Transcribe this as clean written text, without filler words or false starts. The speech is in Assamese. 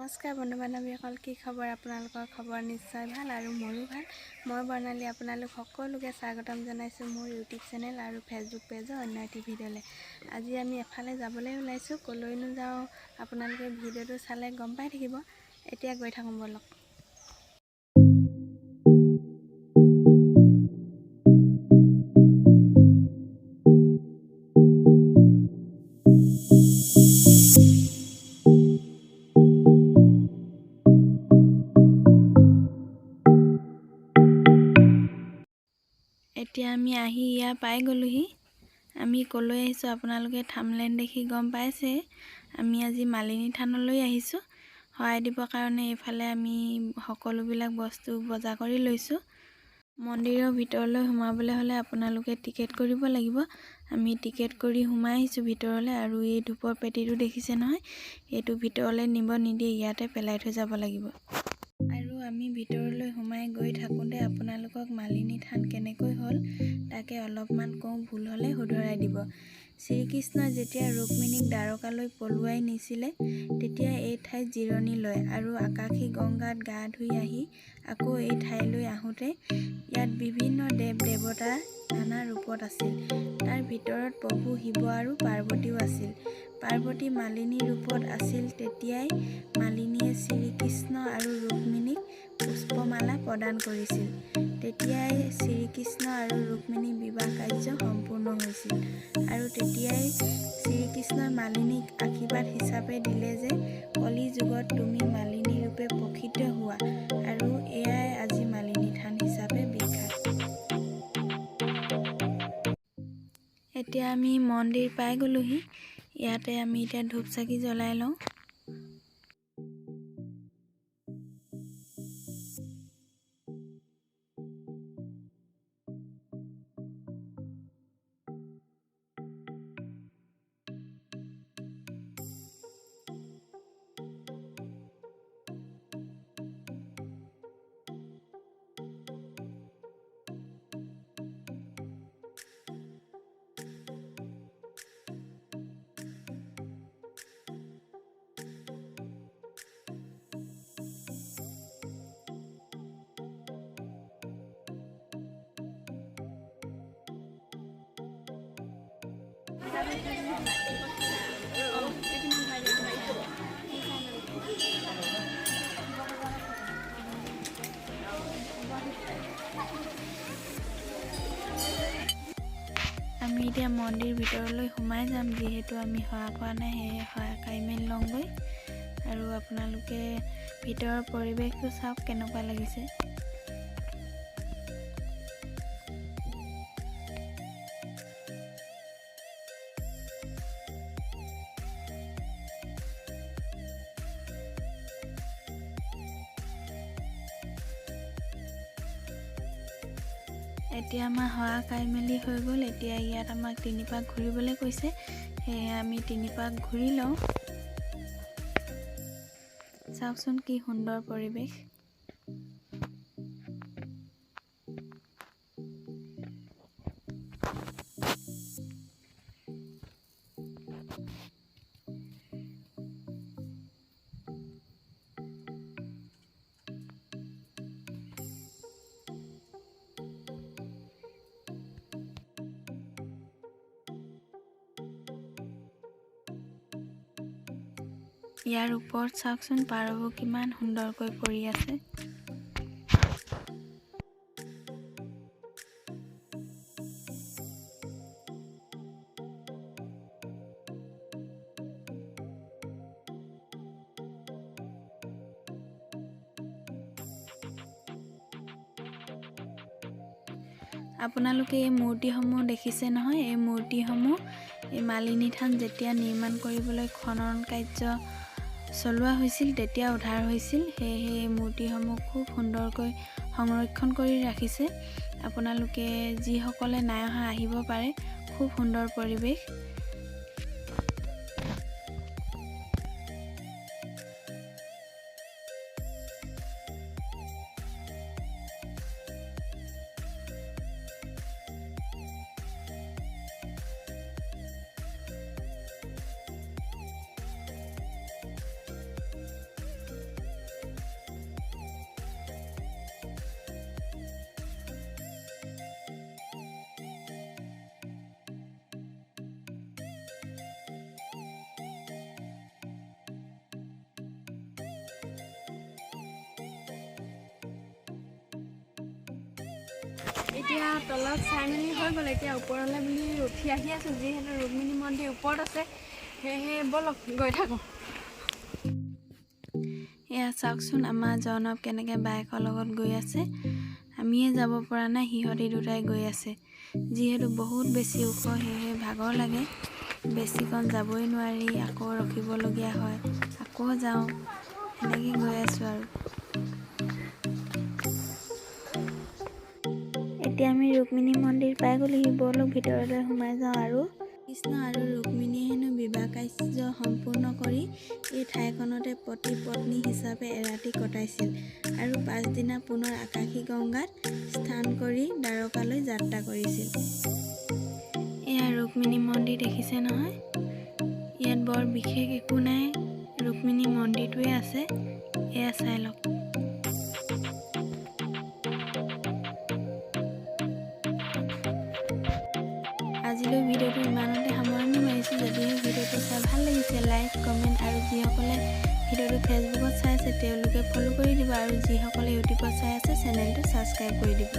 নমস্কাৰ বন্ধু বান্ধৱীসকল, কি খবৰ আপোনালোকৰ? খবৰ নিশ্চয় ভাল আৰু মোৰো ভাল। মই বৰ্ণালী আপোনালোক সকলোকে স্বাগতম জনাইছোঁ মোৰ ইউটিউব চেনেল আৰু ফেচবুক পেজৰ অন্য এটি ভিডিঅ'লৈ। আজি আমি এফালে যাবলৈ ওলাইছোঁ, ক'লৈনো যাওঁ আপোনালোকে ভিডিঅ'টো চালে গম পাই থাকিব। এতিয়া গৈ থাকোঁ ব'লক। এতিয়া আমি আহি ইয়াৰ পাই গ'লোহি। আমি ক'লৈ আহিছোঁ আপোনালোকে থামলেন দেখি গম পাইছে। আমি আজি মালিনী থানলৈ আহিছোঁ শৰাই দিবৰ কাৰণে। এইফালে আমি সকলোবিলাক বস্তু বজাৰ কৰি লৈছোঁ। মন্দিৰৰ ভিতৰলৈ সোমাবলৈ হ'লে আপোনালোকে টিকেট কৰিব লাগিব। আমি টিকেট কৰি সোমাই আহিছোঁ ভিতৰলৈ। আৰু এই ধূপৰ পেটিটো দেখিছে নহয়, এইটো ভিতৰলৈ নিব নিদিয়ে, ইয়াতে পেলাই থৈ যাব লাগিব। আৰু আমি ভিতৰলৈ সোমাই গৈ থাকোঁতে আপোনালোকক মালিনী থান কেনেকৈ হ'ল তাকে অলপমান কওঁ, ভুল হ'লে শুধৰাই দিব। শ্ৰীকৃষ্ণই যেতিয়া ৰুক্মিণীক দ্বাৰকালৈ পলুৱাই নিছিলে তেতিয়া এই ঠাইত জিৰণি লয় আৰু আকাশী গংগাত গা ধুই আহি আকৌ এই ঠাইলৈ আহোঁতে ইয়াত বিভিন্ন দেৱ দেৱতা নানা ৰূপত আছিল। তাৰ ভিতৰত প্ৰভু শিৱ আৰু পাৰ্বতীও আছিল। পাৰ্বতী মালিনী ৰূপত আছিল। তেতিয়াই মালিনীয়ে শ্ৰীকৃষ্ণ আৰু ৰুক্মিণীক পুষ্পমালা প্ৰদান কৰিছিল। তেতিয়াই শ্ৰীকৃষ্ণ আৰু ৰুক্মিণীৰ বিবাহ কাৰ্য সম্পূৰ্ণ হৈছিল। আৰু তেতিয়াই শ্ৰীকৃষ্ণই মালিনীক আশীৰ্বাদ হিচাপে দিলে যে কলি যুগত তুমি মালিনী ৰূপে প্ৰসিদ্ধ হোৱা, আৰু এয়াই আজি মালিনী থান হিচাপে বিখ্যাত। এতিয়া আমি মন্দিৰ পাই গ'লোহি। ইয়াতে আমি এতিয়া ধূপ চাকি জ্বলাই লওঁ। আমি এতিয়া মন্দিৰ ভিতৰলৈ সোমাই যাম। যিহেতু আমি সেৱা কৰা নাই, সেয়ে সেৱা কাঢ়ি মেলি লওঁগৈ। আৰু আপোনালোকে ভিতৰৰ পৰিৱেশটো চাওক কেনেকুৱা লাগিছে। এতিয়া আমাৰ সেৱা কাঢ়ি মেলি হৈ গ'ল। এতিয়া ইয়াত আমাক তিনিপাক ঘূৰিবলৈ কৈছে, সেয়ে আমি তিনিপাক ঘূৰি লওঁ। চাওকচোন কি সুন্দৰ পৰিৱেশ। ইয়াৰ ওপৰত চাওকচোন পাৰবোৰ কিমান সুন্দৰকৈ পৰি আছে। আপোনালোকে এই মূৰ্তিসমূহ দেখিছে নহয়, এই মূৰ্তিসমূহ এই মালিনী থান যেতিয়া নিৰ্মাণ কৰিবলৈ খনন কাৰ্য চলোৱা হৈছিল তেতিয়া উদ্ধাৰ হৈছিল। সেয়েহে এই মূৰ্তিসমূহ খুব সুন্দৰকৈ সংৰক্ষণ কৰি ৰাখিছে। আপোনালোকে যিসকলে নাই অহা আহিব পাৰে, খুব সুন্দৰ পৰিৱেশ। এতিয়া তলত চাই মেলি হৈ গ'ল, এতিয়া ওপৰলৈ বুলি উঠি আহি আছোঁ। যিহেতু ৰুক্মিণী মন্দিৰ ওপৰত আছে, সেয়েহে ব'লক গৈ থাকোঁ। এয়া চাওকচোন, আমাৰ জনৱ কেনেকৈ বায়েকৰ লগত গৈ আছে। আমিয়ে যাব পৰা নাই, সিহঁতি দুটাই গৈ আছে। যিহেতু বহুত বেছি ওখ, সেয়েহে ভাগৰ লাগে, বেছিকণ যাবই নোৱাৰি, আকৌ ৰখিবলগীয়া হয়, আকৌ যাওঁ, সেনেকৈ গৈ আছোঁ আৰু। এতিয়া আমি ৰুক্মিণী মন্দিৰ পাই গ'লোহি। ব'লক ভিতৰলৈ সোমাই যাওঁ। আৰু কৃষ্ণ আৰু ৰুক্মিণীয়ে হেনো বিবাহ কাৰ্য সম্পূৰ্ণ কৰি এই ঠাইখনতে পতি পত্নী হিচাপে এৰাতি কটাইছিল আৰু পাছদিনা পুনৰ আকাশী গংগাত স্নান কৰি দ্বাৰকালৈ যাত্ৰা কৰিছিল। এয়া ৰুক্মিণী মন্দিৰ দেখিছে নহয়? ইয়াত বৰ বিশেষ একো নাই, ৰুক্মিণী মন্দিৰটোৱে আছে। এয়া চাই লওক। আজিলৈ ভিডিঅ'টো ইমানতে সামৰণি মাৰিছোঁ। যদিহে ভিডিঅ'টো চাই ভাল লাগিছে, লাইক, কমেণ্ট আৰু যিসকলে ভিডিঅ'টো ফেচবুকত চাই আছে তেওঁলোকে ফ'ল' কৰি দিব আৰু যিসকলে ইউটিউবত চাই আছে চেনেলটো ছাবস্ক্ৰাইব কৰি দিব।